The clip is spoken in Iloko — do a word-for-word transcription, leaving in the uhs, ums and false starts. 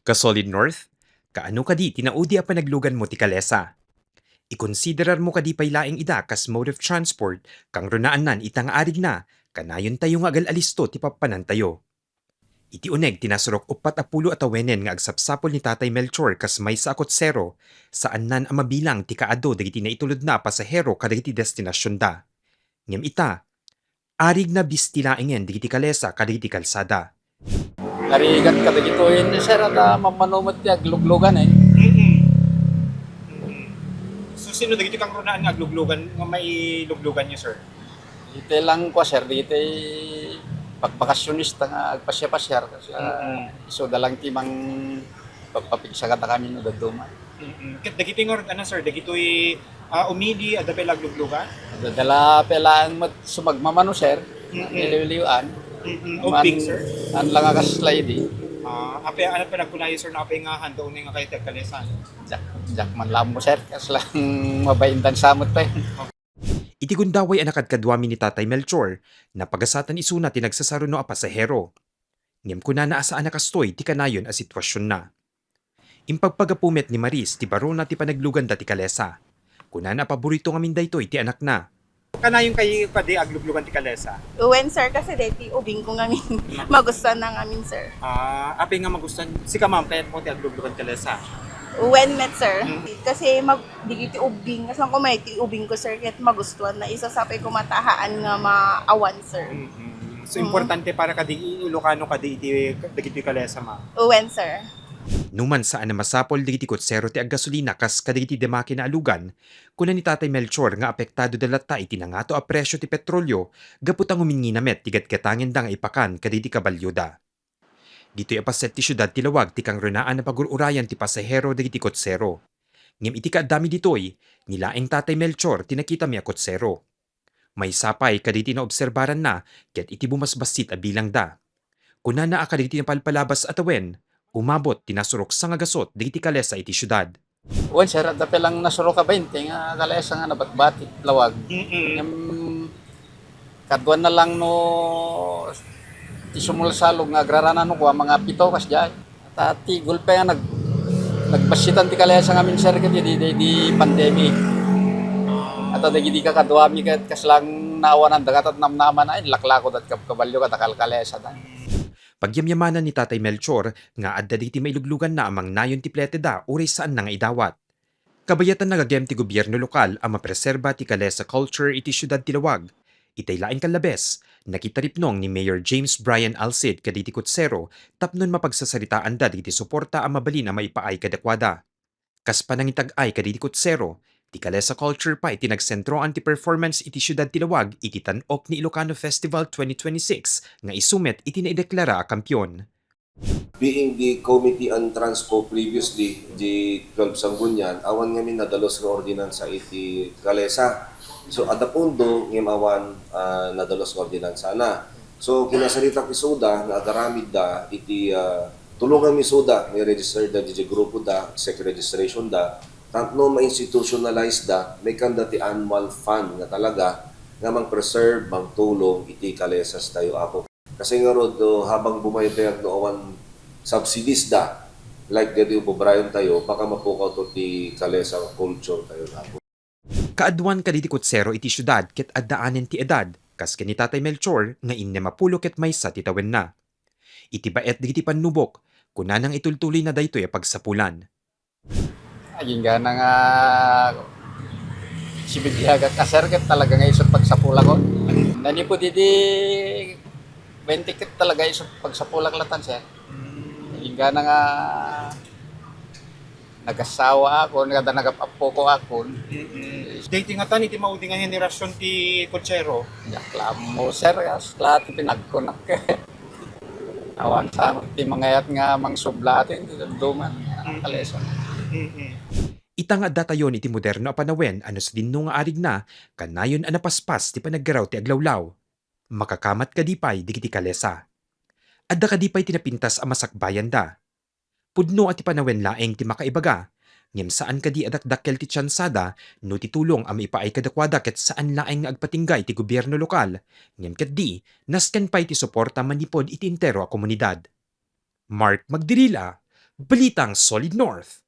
Ka-Solid North, kaano kadi ti naudi a panagluganmo ti kalesa? Ikonsiderarmo kadi pay laeng ida kas mode of transport, kangrunaannan ita nga arigna, kanayontayo nga agal-alisto ti pappanantayo. Iti uneg ti nasurok uppat a pulo a tawenen nga agsapsapul ni Tatay Melchor kas maysa a kotsero, saannan a mabilang ti kaadu dagiti naitulodna a pasahero kadagiti destinasionda. Ngem ita, arigna bisti laengen dagiti kalesa kadagiti kalsada. Narigat kadagitoy, sir, at, ah, mammano met ti agluglugan, eh. Mm-mm. Mm-mm. So, sino dagiti kangrunaan nga agluglugan, nga mailugluganyo, sir? Dagiti lang kua, sir, dagiti pagbakasionista nga agpasiar-pasiar, kasi, ah, Mm-mm. isuda lang ti mang pagpapigsa kadakami no dadduma. Mm-mm. Ket dagitoy nga, ano, sir, dagitoy, ah, umili, adda pay la agluglugan? Adda la pay laeng met sumagmamano, sir. Mm-mm. Iliwliwan. Mm-mm. Man, ubbing, sir? An lang a kas sliding. Ah, apay, ano pay nagkunayo, sir, na apay nga handa unay nga kayo ti agkalesan? Diak, diak man la ammo, sir. Kasla mabaindan sa met pay. Iti gundaway a nakadkaduami ni Tatay Melchor, napagasatan isuna ti nagsasaruno a pasahero. Ngem kunana a saan a kastoy ti kanayon a sitwasionna. Impagpagapu met ni Maris ti barona ti panagluganda ti kalesa. Kunana a paborito ngamin daytoy ti anakna. Kanayon kayo kadi agluglugan ti kalesa? Wen, sir, kasi deti ubing ko ngamin. Magustuhan na ngamin, sir. Ah, apay nga magustuhan. Sika, ma'am, kayatmo ti agluglugan kalesa? Wen met, sir. Mm. Kasi mag-, dagiti ubing, saan ko may ti ubing ko, sir, ket magustuhan na. Isa sa pay kumatahaan nga maawan, sir. Mm-mm. So, Mm. importante para kadi Ilocano kadi iti, dagiti kalesa, ma'am? Wen, sir. Numan saan a masapul dagiti kotsero ti aggasolina kas kadagiti damakina a lugan, kuna ni Tatay Melchor nga apektado da latta iti nangato a presio ti petrolio gapu ta nguminngina met ti gatgatangenda nga ipakan kadagiti kabalioda. Ditoy a paset ti siudad ti Laoag ti kangrunaan a pagur-urayan ti pasahero dagiti kotsero. Ngem iti kaaddami ditoy, ni laeng Tatay Melchor ti nakitami a kotsero. Maysa pay kadagiti naobserbaranna ket iti bumasbassit a bilangda. Kunana a kadagiti napalpalabas a tawen, umabot ti nasurok sangagasut dagiti kalesa iti siudad. Wen, sir, adda pay lang nasurok a baynte nga kalesa nga nabatbati, Laoag. Mm-mm. Ngem, kaduan na lang no ti sumulsalog nga agrarana no kua, mga pito, kasdiay. Ta ti gulpe nga nag-, nagbassitan ti kalesa ngamin, sir, ket idi, idi, idi pandemic. At dagidi kakaduami ket kasla naawanan dagat at namnaman ay laklako dat kabkabalio ket akalkalesa da. Pagyamyamanan ni Tatay Melchor nga adda dagiti mailugluganna a mangnayon ti pleteda uray saanna nga idawat. Kabayatan, nagagem ti gobierno lokal a mapreserba ti kalesa culture iti siudad ti Laoag. Itay laeng kallabes, nakitaripnong ni Mayor James Brian Alcid kadagiti kotsero tapno mapagsasaritaanda dagiti suporta a mabalin a maipaay kadakuada. Kas panangitag-ay kadagiti kotsero, ti kalesa culture pay ti nagsentroan ti performance iti siudad ti Laoag iti Tan-ok ni Ilocano Festival twenty twenty-six nga isu met iti naideklara a kampion. Being the Committee on Transpo previously, the twelve Sangguniang, awan ngamin nadalus nga ordinansa iti kalesa. So, adda pondo, ngem awan, ah, nadalus nga ordinansa na. So, kinasaritak isuda nga agaramidda iti, ah, tulonganmi isuda nga i-register da diay grupo da, check registration da, tapno ma-institutionalize da, maikkan da ti annual fund nga talaga nga mang-preserve, mangtulong iti kalesas tayo, Apo. Kasi ngarud, no, habang bumaybayag no awan subsidies da, like daydi ububrayon tayo, baka mapukaw to ti kalesa culture tayo, Apo. Kaaduan kadagiti kotsero iti siudad ket addaanen ti edad, kas ken ni Tatay Melchor nga innem a pulo ket maysa ti tawenna. Iti baet dagiti pannubok, kunana nga itultuloyna daytoy a pagsapulan. Agingga na nga sibibiagak a, sir, ket talaga nga isu ti pagsapulakon. Nanipud idi baynte ket talaga isu ti pagsapulak latta, sir. Agingga na nga nagasawa akon, kada nagap-appokon. Mm-mm. Daytoy ngatan iti maudi nga henerasyon ti kotsero. Diak la ammo, sir, kasla ti pinagkunak. Awan sa ti mangayat nga mangsubla ti dadduma, mm-mm, kalesa. Mm-mm. Ita nga addatayon iti moderno a panawen a no sadinno nga arigna, kanayon a napaspas ti panaggaraw ti aglawlaw. Makakamat kadi pay dagiti kalesa? Adda kadi pay ti napintas a masakbayanda? Pudno a ti panawen laeng ti makaibaga, ngem saan kadi a dakdakkel ti tiansada no ti tulong a maipaay kadakuada ket saan laeng nga agpatingga iti gobierno lokal, ngem ketdi, nasken pay ti suporta manipud iti entero a komunidad. Mark Magdirila, Balitang Solid North.